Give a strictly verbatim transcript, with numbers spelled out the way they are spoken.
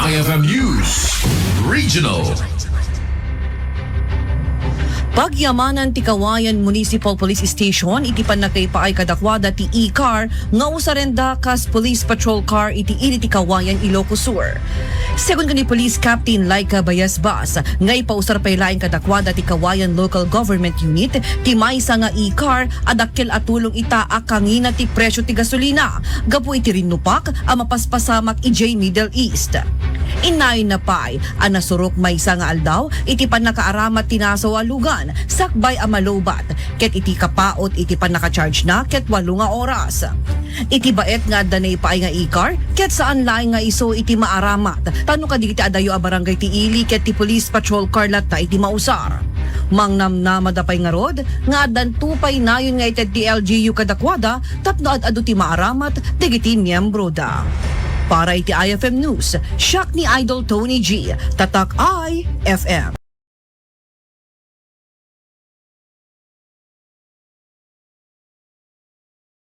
I F M News Regional. Pagyamanan ti Kawayan Municipal Police Station iti pannakaipaay kadakuada ti e-car nga usarenda kas police patrol car iti ili ti Kawayan, Ilocos Sur. Segun ken ni Police Captain Laika Bayasbas, nga ipausar pay laeng kadakuada ti Kawayan Local Government Unit ti maysa nga e-car a dakkel a tulong ita a kangina ti presyo ti gasolina gapu iti rinnupak a mapaspasamak idiay Middle East. Innayonna pay a nasurok maysa nga aldaw iti pannakaaramat ti nasawalugan sakbay a malubat ket iti kapaut iti pannaka-charge na ket walo nga oras. Iti baet nga adda naipaay nga e-car, ket saan laeng nga isu iti maaramat, tapno kadagiti adayo a barangay ti ili ket ti police patrol car latta iti mausar. Mangnamnamada pay ngarud nga addanto pay nayon nga ited ti L G U kadakuada tapno ad-adu ti maaramat dagiti miyembroda. Para iti I F M News, siak ni Idol Tony G, Tatak I F M.